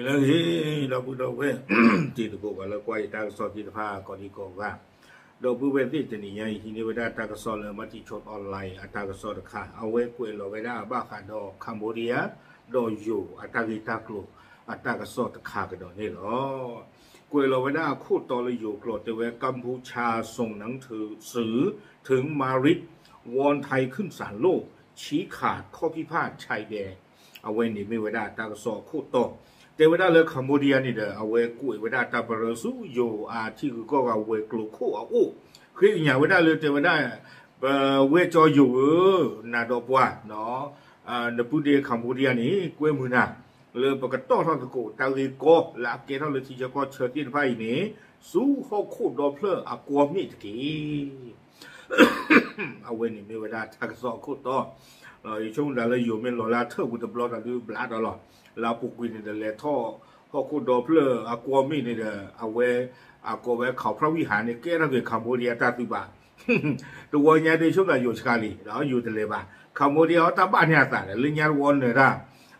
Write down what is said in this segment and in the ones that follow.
အဂ့ၤ ဒီပုၢ်ဒီဝဲၢ် တံၤသကိးပှၤလၢကွၢ်ယတၢ်ကစီၣ်သ့ၣ်တဖၣ်ကိးဒံကိးဂၤ, ဒီပုၢ်ဝဲၢ်သ့ၣ်တနံၤညါအံၤ ဟံးန့ၢ်ဝဲဒၣ်တၢ်ကစီၣ်လၢ Matichon Online အတၢ်ကစီၣ်တခါ, အဝဲကွဲးလီၤဝဲဒၣ်ဘၣ်ဃးဒီး Cambodia ဒီးယိၤအတၢ်ဂ့ၢ်တၢ်ကျိၤအတၢ်ကစီၣ်တခါကဒီးန့ၣ်လီၤ. ကွဲးလီၤဝဲဒၣ်အခိၣ်တီလၢယိၤကျိာ် တဲဝဲ กัมพูชาส่งหนังสือถึงมาริด วอนไทยขึ้นศาลโลก ชี้ขาดข้อพิพาทชายแดน အဝဲန့ၣ်မ့ၢ်ဝဲဒၣ်တၢ်ကစီၣ်အခိၣ်တီ, တဲဝဲဒၣ်လၢ Cambodia န့ၣ်ဒီး အဝဲကွဲးဝဲဒၣ်တၢ်ပရၢဆူယိၤအထံဂုၤကီၢ်ဂၤဝဲၤကျိၤခိၣ်အအိၣ်, ဃ့ကညးဝဲဒၣ်လၢတဲဝဲဒၣ် ပဝဲကၠီယိၤဧၢ, နၤဒီးပှၤ နပုၢ်ဒ့ Cambodia န့ၣ် ကွဲမုာ်နၤ လၢပကတီၢ်ထီၣ်သကိးတၢ်ဂ့ၢ်ကီလၢအကဲထီၣ်လၢထံဆၢကီၢ်ဆၢသ့ၣ်တဖၣ်အံၤန့ၣ် ဆူဟီၣ်ခိၣ်ဒီဖျၢၣ်အကွီၢ်မ့ၣ်တက့ၢ်. အဝဲန့ၣ်မ့ၢ်ဝဲဒၣ်တၢ်ကစီၣ်အခိၣ်တီ, ယဆိကမိၣ်ဒၣ်လၢယိၤမ့ၢ်လီၤလၢအထၢၣ်ပူၤတဘျီဒီးဒုးဘျးဒီးလီၤ, လၢအပူၤကွံာ်န့ၣ်ဒီးလဲၤထီၣ်ဟီၣ်ခိၣ်ဒီဖျၢၣ်အကွီၢ်မ့ၣ်န့ၣ်ဒီး အဝဲ အကိးဝဲ ခီးဖျီၣ်ဝံၣ်ဟးန့ၣ် ကဲထီၣ်က့ၤ Cambodia တၢ်သုးဘၣ် တဝီညါဒ်ဆိကမိၣ်ယိၤဆှးလံ, ယိၤတလဲၤဘၣ်, Cambodia အီၤတၢ်ဘၣ်န့ၢ်အသးဒီး လၢညါတဝီနၢၤတၢ်,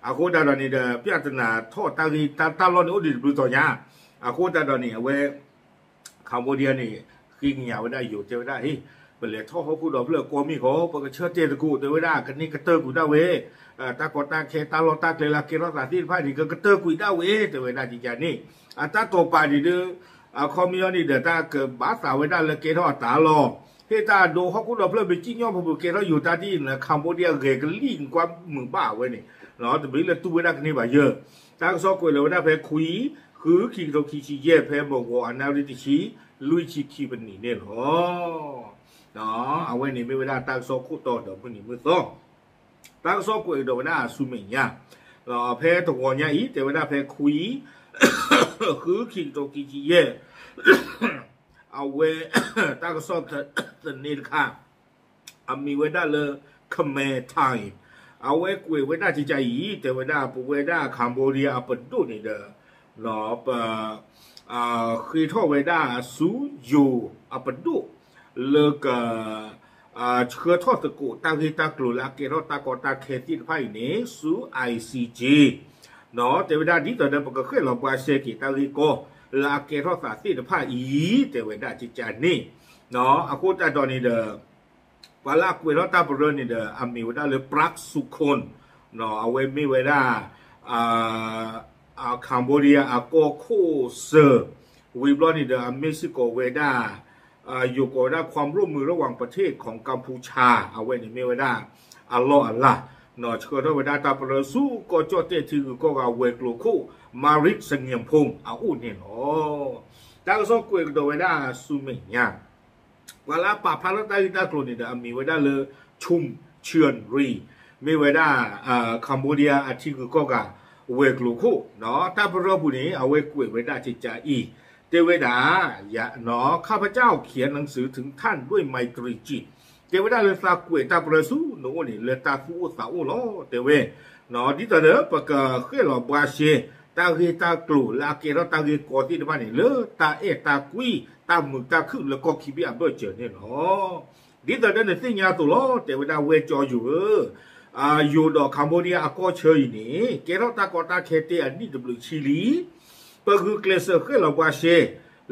အဃိသတးဒီးန့ၣ်ဒီး ပြဿနာထီၣ်တၢ်ဂ့ၢ်တၢ်လီၢ်န့ၣ်အိၣ်ဒံးတဘျုးတီၤညါ, အဃိသတးဒီးန့ၣ် အဝဲ Cambodia န့ၣ် ဃ့ကညးဝဲဒၣ်ယိၤတဲဝဲဒၣ် ဟ့ၣ် ပလဲၤထီၣ်ဟီၣ်ခိၣ်ဒီဖျၢၣ်အကွီၢ်မ့ၣ်ဃီ ပကဆၢတဲာ်သကိးတဲဝဲဒၣ် ကန့ၢ်ကတၢၢ်ကွံာ်ဒၣ်ဝဲ တၢ်ကီတၢ်ခဲတၢ်လီၢ်တၢ်ကျဲလၢအကဲထီၣ်သးသ့ၣ်တဖၣ်န့ၣ် ကကတၢၢ်ကွံာ်ဒၣ်ဝဲ တဲဝဲဒၣ်ကကန့ၣ်, အတၢ်တိာ်ပာ်ဒံးဒုး အခီပညီန့ၣ်ဒီး တၢ်ကဘၣ်သးဝဲဒၣ်လၢကဲထီၣ်အတၢ်လီၢ်, ဟ့ၣ်တၢ်အဒိဟီၣ်ခိၣ်ဒီဖျၢၣ် ပစံၣ်ညီၣ်ပူၤပကဲထီၣ်ယိၤတၢ်ဒ်အံၤန့ၣ် Cambodia ဂဲၤကလံၣ်ကွၢ်မုာ်ဘၣ်ဝဲန့ၣ်, တမ့ၢ်လၢတူၢ်ဝဲဒၣ်ကန့ၢ်ဘၣ်ယဲၢ်, တၢ်ကစီၣ်ကွဲးလီၤဝဲဒၣ်ဖဲခွံ ဃု ခံကထိခံဆံယဲၢ် ဖဲမုၢ်ဂီၤအနၣ်ရံၣ်တဆံ လွံၢ်ဆံခံပနံၣ်န့ၣ်လီၤ. အဝဲန့ၣ်မ့ၢ်ဝဲဒၣ်တၢ်ကစီၣ်ခိၣ်တီဒီးမုၢ်နံၤမုၢ်သီ, တၢ်ကစီၣ်ကွဲးကဒီးဝဲဒၣ်ဆူမဲာ်ညါ, ဖဲတဂီၤညါအံၤ တဲဝဲဒၣ်ဖဲခွံ ဃု ခံကထိခံဆံယဲၢ် အဝဲ တၢ်ကစီၣ်သန့တခါ အမံၤဝဲဒၣ်လၢ Khmer Times, အဝဲကွဲးဝဲဒၣ်ကကအံၤ တဲဝဲဒၣ်ပဝဲဒၣ် Cambodia အပဒိၣ်န့ၣ်ဒီး ပ ဃ့ထီၣ်ဝဲဒၣ်ဆူယိၤအပဒိၣ် လၢက ဆှၢထီၣ်သကိးတၢ်ဂ့ၢ်တၢ်ကျိၤလၢအကဲထီၣ်တၢ်ကီတၢ်ခဲသ့ၣ်တဖၣ်အံၤန့ၣ် ဆူ I C J တဲဝဲဒၣ်ဒ်သိးဒီးပကဃ့ၢ်လီၤဘှါရှဲက့ၤတၢ်ဂ့ၢ်ကီ လၢအကဲထီၣ်သးသ့ၣ်တဖၣ်အံၤ တဲဝဲဒၣ်ကကန့ၣ်, အဃိသတးဒီးန့ၣ်ဒီး ပှၤလၢအကွဲးထီၣ်တၢ်ပရၢန့ၣ်ဒီး အမ့ၢ်ဝဲဒၣ်လၢ Prak Sokhon, အဝဲမ့ၢ်ဝဲဒၣ် Cambodia အကီၢ်ခိၣ်စၢၤ, ဝံၤဘျီန့ၣ်ဒီး အမ့ၢ်စ့ၢ်ကီးဝဲဒၣ် ယိၤကိးဝဲဒၣ် ความร่วมมือระหว่างประเทศของกัมพูชา အဝဲန့ၣ်မ့ၢ်ဝဲဒၣ် အလီၢ်အလၤ, ဆှၢထီၣ်ဝဲဒၣ်တၢ်ပရၢဆူကီၢ်ကၠီၣ်တဲၣ်ထံဂုၤကီၢ်ဂၤဝဲၤကျိၤခိၣ် Marit Sangiampong အအိၣ်န့ၣ်လီၤ. တၢ်ကစီၣ်ကွဲးကဒီးဝဲဒၣ်ဆူမဲာ်ညါ ပှၤလၢအပာ်ဖျါထီၣ်တၢ်ဂ့ၢ်တၢ်ကျိၤန့ၣ်ဒီး အမံၤဝဲဒၣ်လၢ Chum Chun Ri, မ့ၢ်ဝဲဒၣ် Cambodia အထံဂုၤကီၢ်ဂၤ ဝဲၤကျိၤခိၣ်, တၢ်ပရၢပူၤန့ၣ် အဝဲကွဲးဝဲဒၣ်ကကအံၤ, တဲဝဲဒၣ် ข้าพเจ้าเขียนหนังสือถึงท่านด้วยไมตรีจิต တဲဝဲဒၣ်လၢသးကွဲးတၢ်ပရၢဆူနအိၣ်န့ၣ် လၢတၢ်သူၣ်အိၣ်သးအိၣ်လီၤ တဲဝဲ ဒ်သိးဒီးပကဃ့ၢ်လီၤဘှါရှဲ တၢ်ဂ့ၢ်တၢ်ကျိၤလၢအကဲထီၣ်တၢ်ဂ့ၢ်ကီသ့ၣ်တဖၣ်န့ၣ် လၢတၢ်အဲၣ်တၢ်ကွံ တၢ်မုာ်တၢ်ခုၣ်လၢကီၢ်ခံဘ့ၣ်အဘၢၣ်စၢၤန့ၣ်လီၤ. ဒ်သိးဒီးနသ့ၣ်ညါအသိးလီၤ တဲဝဲဒၣ်ဝဲကၠီယိၤဧၢ, ယိၤဒီး Cambodia အကီၢ်ဆၢအံၤန့ၣ် ကဲထီၣ်တၢ်ကီတၢ်ခဲတ့ၢ်အနံၣ်တဘျုးဆံလံ ပဂုာ်ကျဲးစၢးဃ့ၢ်လီၤဘှါရှဲ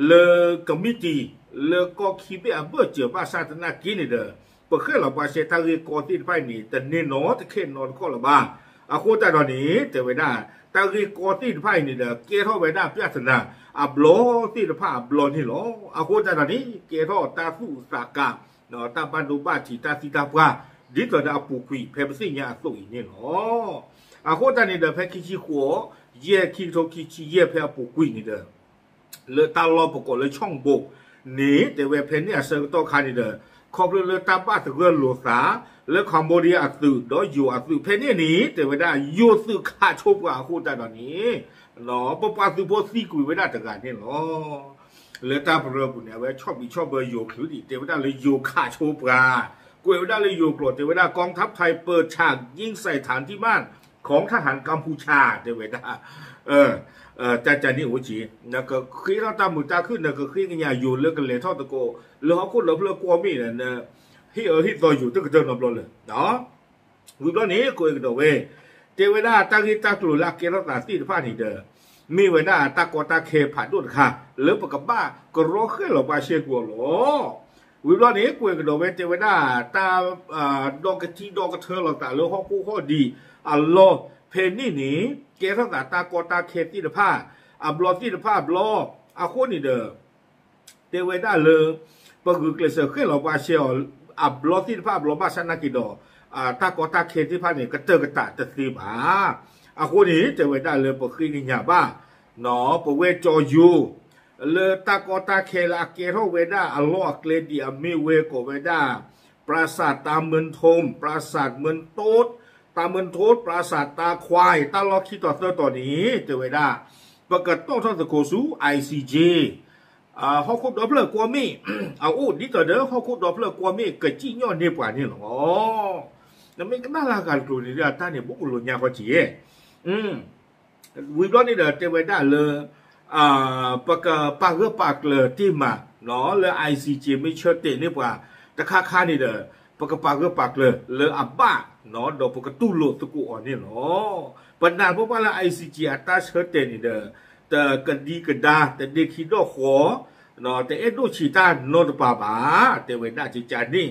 လၢကမံးတံာ် လၢကီၢ်ခံဘ့ၣ်အဘၢၣ်စၢၤဘၣ်ဆၣ်သနာ်က့န့ၣ်ဒီး ပဃ့ၢ်လီၤဘှါရှဲတၢ်ဂ့ၢ်ကီသ့ၣ်တဖၣ်အံၤန့ၣ် တန့ၢ်နီတခဲနီတခီၣ်လၢၤဘၣ်. အဃိသတးဒီးန့ၣ် တဲဝဲဒၣ် တၢ်ဂ့ၢ်ကီသ့ၣ်တဖၣ်အံၤန့ၣ်ဒီး ကဲထီၣ်ဝဲဒၣ်ပြဿနာ အဘျီသ့ၣ်တဖၣ်အဘျီန့ၣ်လီၤ. အဃိသတးဒီးန့ၣ် ကဲထီၣ်တၢ်သူၣ်သးကး တၢ်ဘၣ်ဒိဘၣ်ထံးတၢ်သံတၢ်ပှၢ် ဒ်သိးဒီးအပူၤကွံာ်ဖဲပသ့ၣ်ညါအသိးအံၤန့ၣ်လီၤ. အဃိသတးန့ၣ်ဒီး ဖဲခံဆံဃိး ယဲၢ် ခံကထိခံဆံယဲၢ် ဖဲအပူၤကွံာ်န့ၣ်ဒီး လၢတၢ်လီၢ်ပကိးလၢ ဆီၣ်ဘိးန့ၣ် တဲဝဲဖဲန့ၣ်အဆၢကတီၢ်ခါန့ၣ်ဒီး ခီဖျိလၢတၢ်ဘၣ်သဂၢၢ်လိာ်သး လၢ Cambodia အသုး ဒီးယိၤအသုး ဖဲန့ၣ်န့ၣ် တဲဝဲဒၣ်ယိၤသုးခးဆိပှၤအဃိသတးဒီးန့ၣ် ပပှၤသုးဖိသံကွံာ်ဝဲဒၣ်တဂၤန့ၣ်လီၤ. လၢတၢ်ပရၢပူၤန့ၣ် အဝဲဆီၣ်ဘံးဆီၣ်ဘၢယိၤချုးဒံး တဲဝဲဒၣ်လၢယိၤခးဆိပှၤ, ကွဲးဝဲဒၣ်လၢယိၤကျိာ် တဲဝဲဒၣ် กองทัพไทยเปิดฉากยิงใส่ฐานที่มั่นของทหารกัมพูชา တဲဝဲဒၣ် တၢ်ကန့ၣ်အိၣ်က့ၤ နကဃ့ထီၣ်တၢ်မုာ်တၢ်ခုၣ် နကဃ့ကညးယိၤလၢကလဲၤထီၣ်သကိး လၢဟီၣ်ခိၣ်ဒီဖျၢၣ်ကွီၢ်မ့ၣ်ဒီး နဟ့ၣ်အၢဟ့ၣ်သီယိၤတကတၢၢ်နီတဘျီလၢၤ ဝံၤဘျီန့ၣ် ကွဲးကဒီးဝဲ တဲဝဲဒၣ်တၢ်ဂ့ၢ်တၢ်ကျိၤလၢအကဲထီၣ်သးသ့ၣ်တဖၣ်န့ၣ်ဒီး မ့ၢ်ဝဲဒၣ်တၢ်ကီတၢ်ခဲဖးဒိၣ်တခါ လၢပကဘၣ်ကရီဃဲၣ်လီၤပှၤရှဲကွံာ်အီၤလီၤ. ဝံၤဘျီန့ၣ် ကွဲးကဒီးဝဲတဲဝဲဒၣ် တၢ် ဒီကထံဒီကထၢလိာ်သးလၢဟီၣ်ခိၣ်ဟီၣ်ဒံးအလီၢ်ဖဲန့ၣ်န့ၣ် ကဲထီၣ်သးတၢ်ကီတၢ်ခဲသ့ၣ်တဖၣ် အဘျီသ့ၣ်တဖၣ်အဘျီ အဃိန့ၣ်ဒီး တဲဝဲဒၣ်လၢ ပဂုာ်ကျဲးစၢးဃဲၣ်လီၤပှၤရှဲအီၤ အဘျီသ့ၣ်တဖၣ်အဘျီဘၣ်ဆၣ်နာ်က့ဒီး တၢ်ကီတၢ်ခဲသ့ၣ်တဖၣ်န့ၣ် ကတၢၢ်ကတၢၢ်တသ့ဘၣ်. အဃိန့ၣ် တဲဝဲဒၣ်လၢပဃ့ကညးဘၣ် ပဝဲကၠီယိၤ လၢတၢ်ကီတၢ်ခဲလၢအကဲထီၣ်ဝဲဒၣ်အလီၢ်အကျဲဒံးအမ့ၢ်ဝဲကိးဝဲဒၣ် ပရၤစးတၢ်မၢထူမ် ပရၤစးမၢတိတ် တၢ်မၢတိတ် ပရၤစးတၢ်ခွါ တၢ်လီၢ်ခံတီၤသၢတီၤန့ၣ် တဲဝဲဒၣ် ပကတီၣ်ထီၣ်သကိးဆူ ICJ ဟီၣ်ခိၣ်ဒီဖျၢၣ်ကွီၢ်မ့ၣ်အအိၣ် ဒ်သိးဒီးဟီၣ်ခိၣ်ဒီဖျၢၣ်ကွီၢ်မ့ၣ်ကစံၣ်ညီၣ်န့ၢ်ပှၤန့ၣ်လီၤ. နမ့ၢ်ကနၣ်လၢအဂၤတကျိၤန့ၣ် အတၢ်န့ၣ် ဘူးကလိာ်ညါဃီက့ၤ ဝံၤဘျီန့ၣ်ဒီး တဲဝဲဒၣ်လၢ ပကပာ်ဂၢၢ်ပာ်ကျၢၤတ့ၢ်မး လၢ ICJ မ့ၢ်ဆၢတဲာ်န့ၢ်ပှၤတခါခါန့ၣ်ဒီး ပကပာ်ဂၢၢ်ပာ်ကျၢၤလၢအဘၣ် ဒီးပကတူၢ်လိာ်သကိးအီၤန့ၣ်လီၤ. ပနၢ်ပၢၢ်ဘၣ်လၢ ICJ အတၢ်ဆၢတဲာ်န့ၣ်ဒီး တကဒံကဒါ တဒ့ခံဒီၣ်ဃီ တအဲၣ်ဒိၣ်ဆံးတၢ်နီတပၤဘၣ် တဲဝဲဒၣ်ကကန့ၣ်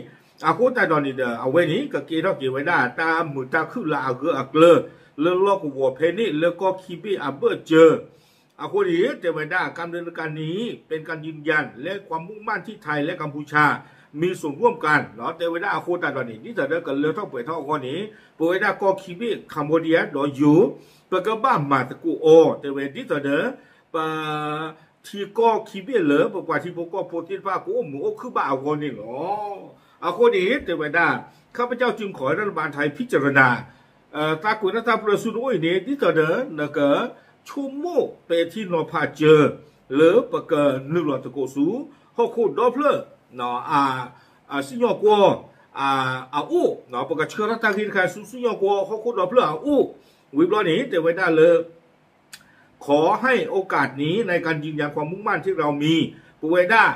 အဃိသတးဒီးန့ၣ်ဒီး အဝဲန့ၣ် ကကဲထီၣ်က့ၤဝဲဒၣ်တၢ်မုာ်တၢ်ခုၣ်လၢအဂၢၢ်အကျၢၤ လၢလီၢ်ကဝီၤဖဲန့ၣ် လၢကီၢ်ခံဘ့ၣ်အဘၢၣ်စၢၤ အဃိန့ၣ် တဲဝဲဒၣ် กำเนิดการนี้ เป็นการยืนยัน และความมุ่งมั่นที่ไทยและกัมพูชา มีส่วนร่วมกัน တဲဝဲဒၣ်အဃိသတးဒီးန့ၣ် ဒ်သိးဒီးကလၢထီၣ်ပှဲၤထီၣ်အဂီၢ်န့ၣ် ပဝဲဒၣ်ကီၢ်ခံဘ့ၣ် Cambodia ဒီးယိၤ ပကဘၣ်မၤသကိးအီၤ တဲဝဲဒ်သိးဒီး ပ ထံကီၢ်ခံဘ့ၣ်လၢ ပပှၤထံဖိကီၢ်ဖိသ့ၣ်တဖၣ်ကအိၣ်မုာ်အိၣ်ခုၣ်ဘၣ်အဂီၢ်န့ၣ်လီၤ. အဃိန့ၣ် တဲဝဲဒၣ် ข้าพเจ้าจึงขอให้รัฐบาลไทยพิจารณา သးကွဲးတၢ်သးပှၢ်ဆူတအိၣ်အံၤန့ၣ် ဒ်သိးဒီး နကဆိကမိၣ်ပဲာ်ထံနီၤဖးစၢၤ လၢပကနုာ်လီၤသကိးဆူ ဟီၣ်ခိၣ်ဒီဖျၢၣ် စံၣ်ညီၣ်ကွီၢ် အအိၣ် ပကဆှၢထီၣ်တၢ်ဂ့ၢ်တခါဆူ စံၣ်ညီၣ်ကွီၢ် ဟီၣ်ခိၣ်ဒီဖျၢၣ်အအိၣ် ဝံၤဘျီန့ၣ် တဲဝဲဒၣ်လၢ ขอให้โอกาสนี้ในการยืนยันความมุ่งมั่นที่เรามี ပဝဲဒၣ်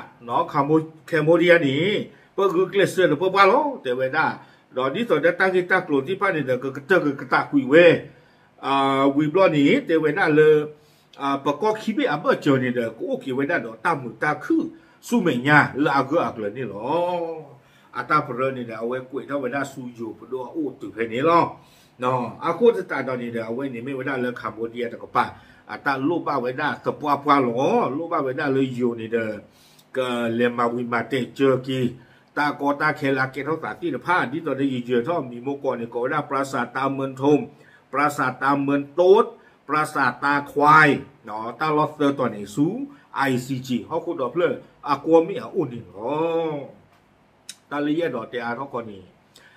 Cambodia န့ၣ် ပဂုာ်ကျဲးစၢးဒီးပပှၤလီၤ တဲဝဲဒၣ် ဒီးဒ်သိးဒီးတၢ်ဂ့ၢ်တၢ်ကျိၤသ့ၣ်တဖၣ်န့ၣ်ဒီး ကကတၢၢ်ကကတၢၢ်ကွံာ်ဝဲ ဝံၤဘျီန့ၣ် တဲဝဲဒၣ်လၢ ပကီၢ်ခံဘ့ၣ်အဘၢၣ်စၢၤန့ၣ်ဒီး ကအိၣ်က့ၤဝဲဒၣ်ဒီးတၢ်မုာ်တၢ်ခုၣ်ဆူမဲာ်ညါလၢအဂၢၢ်အကျၢၤန့ၣ်လီၤ. အတၢ်ပရၢန့ၣ်ဒီး အဝဲကွဲးထီၣ်ဝဲဒၣ်ဆူယိၤပဒိၣ်အအိၣ်တုၤဖဲန့ၣ်လီၤ. အဃိသတးဒီးန့ၣ်ဒီး အဝဲန့ၣ်မ့ၢ်ဝဲဒၣ်လၢ Cambodia တကပၤ အတၢ်လိၣ်ဘၣ်ဝဲဒၣ်သပှၢ်ပှၢ်လီၤ. လိၣ်ဘၣ်ဝဲဒၣ်လၢယိၤန့ၣ်ဒီး ကလဲၤမၤဝံၤမၤတဲာ်စၢၤက့ၤ တၢ်ကီတၢ်ခဲလၢအကဲထီၣ်သးသ့ၣ်တဖၣ် ဒ်သိးဒီးယယၢၤထီၣ်မံၤမိၢ်ကီၢ်န့ၣ် ကိးဝဲဒၣ် ပရၤစးတၢ်မၢထူမ် ပရၤစးတၢ်မၢတိတ် ပရၤစးတၢ်ခွါ တၢ်လီၢ်သၢတီၤန့ၣ်ဆူ ICJ ဟီၣ်ခိၣ်ဒီဖျၢၣ်အကွီၢ်မ့ၣ်အအိၣ်န့ၣ်လီၤ. တၢ်လၢယအဲၣ်ဒိးတဲအါထီၣ်ခီန့ၣ်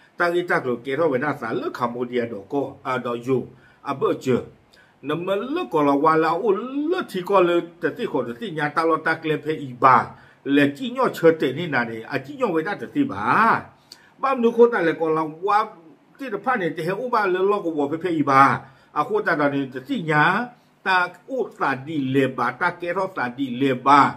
တၢ်ဂ့ၢ်တၢ်ကျိၤကဲထီၣ်ဝဲဒၣ်သးလၢ Cambodia ဒီးကီၢ် ဒီးယိၤ အဘၢၣ်စၢၤ နမ့ၢ်လၢကီၢ်လီၤဝါလၢအအိၣ်လၢထံကီၢ်လၢတသ့ၣ်ဃီၤတသ့ၣ်ညါတၢ်လီၢ်တၢ်ကျဲဖဲအံၤဘၣ် လဲၤစံၣ်ညီၣ်ဆၢတဲာ်န့ၢ်နၤန့ၣ် အစံၣ်ညီၣ်ဝဲဒၣ်တသ့ဘၣ်. ဘၣ်မနုၤအဃိသတးလဲၣ် ကီၢ်လီၤဝါသ့ၣ်တဖၣ်န့ၣ် တဟဲအိၣ်ဘၣ်လၢလီၢ်ကဝီၤဖဲဖဲအံၤဘၣ်. အဃိသတးဒီးန့ၣ် တသ့ၣ်ညါ တၢ်အိၣ်သးဒ်လဲၣ်ဘၣ်, တၢ်ကဲထီၣ်သးဒ်လဲၣ်ဘၣ်,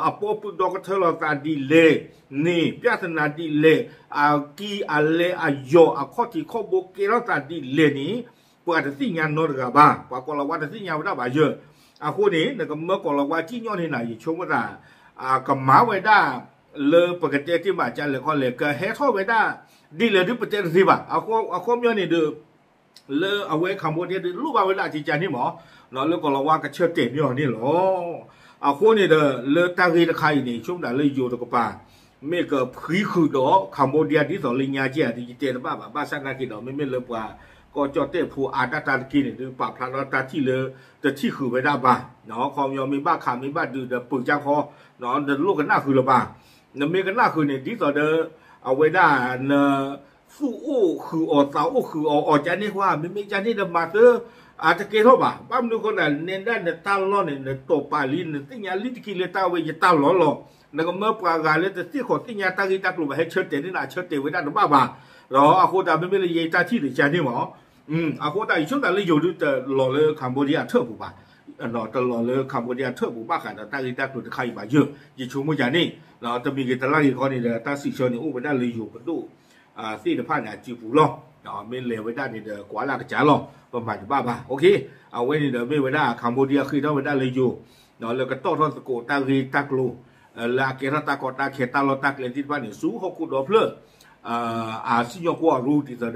အပီပုၢ်ဒီကထၢလီၤသးဒ်လဲၣ်န့ၣ် ပြဿနာဒ်လဲၣ်, အကံၢ်အလဲအယီၤအခီၣ်ထံးခီၣ်ဘိကဲထီၣ်သးဒ်လဲၣ်န့ၣ် ပှၤတသ့ၣ်ညါနီတဂၤဘၣ်, ပှၤကီၢ်လီၤဝါတသ့ၣ်ညါဝဲဒၣ်ဘၣ်ယၢၢ်. အဃိန့ၣ် နကမၢကီၢ်လီၤဝါစံၣ်ညီၣ်န့ၢ်နၤ ယဆိကမိၣ်သး ကမၤဝဲဒၣ် လၢပကတဲတ့ၢ်မးကလဲၣ်ခီလဲၣ် ကဟဲထီၣ်ဝဲဒၣ် ဒ်လဲၣ်ဒုးပတဲတသ့ဘၣ်. အခီပညီန့ၣ်ဒီး လၢအဝဲ Cambodia ဒုးလိၣ်ဘၣ်ဝဲဒၣ်ကကန့ၣ်မး လၢကီၢ်လီၤဝါကဆၢတဲာ်န့ၢ်အီၤန့ၣ်လီၤ. အဃိန့ၣ်ဒီး လၢတၢ်ဂ့ၢ်တခါအံၤန့ၣ် ဆိကမိၣ်ဒၣ်လၢယိၤတကပၤ မ့ၢ်ကဖှံဃုာ်ဒီး Cambodia ဒ်သိးလၢညါက့ၤဧါ ယတဲတဘၣ်ဘၣ်. ဘၣ်ဆၣ်နာ်က့ၤဒီး မ့မ့ၢ်လၢပှၤကီၢ်ကၠီၣ်တဲၣ်ဖိအါတၢ်တၢ်တက့ၢ်န့ၣ် ဒုးပာ်ဖျါထီၣ်တၢ်ထံၣ်လၢ တထံၣ်ဃုာ်ဝဲဒၣ်ဘၣ်. ခီပညီမ့ၢ်ဘၣ်ခးမ့ၢ်ဘၣ်ဒုးဒီးပၢၤကၢ်ခီ နလိၣ်ကနၣ်ဃုာ်လၢၤဘၣ်. နမ့ၢ်ကနၣ်ဃုာ်န့ၣ် ဒ်သိးဒီး အဝဲဒၣ်န သူၣ်အိၣ်ဃုာ်အီၤသးအိၣ်ဃုာ်အီၤ အီၤကန့ၣ်ကွၢ် မ့မ့ၢ်ကန့ၣ်ဒီးမၤသၢ အတကဲထီၣ်ဘၣ်. ဘၣ်မနုၤအဃိလဲၣ် နဲဒၣ်နတၢ်လီၢ်န့ၣ် နတီၢ်ပာ်လံ နသ့ၣ်ညါလံတက့ၢ်လၢတၢ်ဝဲယတၢ်လီၢ်လီၤ. နကမၢပှၤဂၤလၢတသ့ၣ်ဃီၤသ့ၣ်ညါတၢ်ဂ့ၢ်တၢ်ကျိၤဘၣ် ဟဲဆၢတဲာ်န့ၢ်နၤ ဆၢတဲာ်ဝဲဒၣ်တဘၣ်ဘၣ်. ဒီးအဃိသတးမ့မ့ၢ်လၢယတၢ်ထံၣ်ဒီးကန့ၣ်မး အဃိသတးယဆိကမိၣ်သးလၢယိၤဒုးတလီၤလၢ Cambodia အထၢၣ်ပူၤဘၣ်. တလီၤလၢ Cambodia အထၢၣ်ပူၤဘၣ်ဃးဒီးတၢ်ဂ့ၢ်တၢ်ကျိၤတခါအံၤဘၣ်ယၢၢ် ယဆိကမိၣ်ယၤန့ၣ် တမံၤဂ့ၤတလါဂ့ၤခီန့ၣ်ဒီး တၢ်စံးဆၢန့ၣ်အိၣ်ဝဲဒၣ်လၢယိၤပဒိၣ်သ့ၣ်တဖၣ်န့ၣ်အစုပူၤလီၤ. မ့ၢ်လဲၤဝဲဒၣ်န့ၣ်ဒီး ကွၢ်လၢကစၢ်လီၤ, ပမၤတဘၣ်ဘၣ်. အဝဲန့ၣ်ဒီးမ့ၢ်ဝဲဒၣ် Cambodia ဃ့ထီၣ်ဝဲဒၣ်လၢယိၤ လၢကတီၢ်ထီၣ်သကိးတၢ်ဂ့ၢ်တၢ်ကျိၤ လၢအကဲထီၣ်တၢ်ကီတၢ်ခဲတၢ်လီၢ်တၢ်ကျဲသ့ၣ်တဖၣ်န့ၣ် ဆူဟီၣ်ခိၣ်ဒီဖျၢၣ် အစံၣ်ညီၣ်ကွီၢ်အရူ ဒ်သိးဒီး တၢ်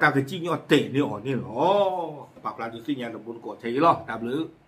ကစံၣ်ညီၣ်တဲာ်န့ၢ်အီၤန့ၣ်လီၤ. ပာ်ဖျါဒုးသ့ၣ်ညါတဘိတကိးထဲအံၤလီၤ. တၢ်ဘျုး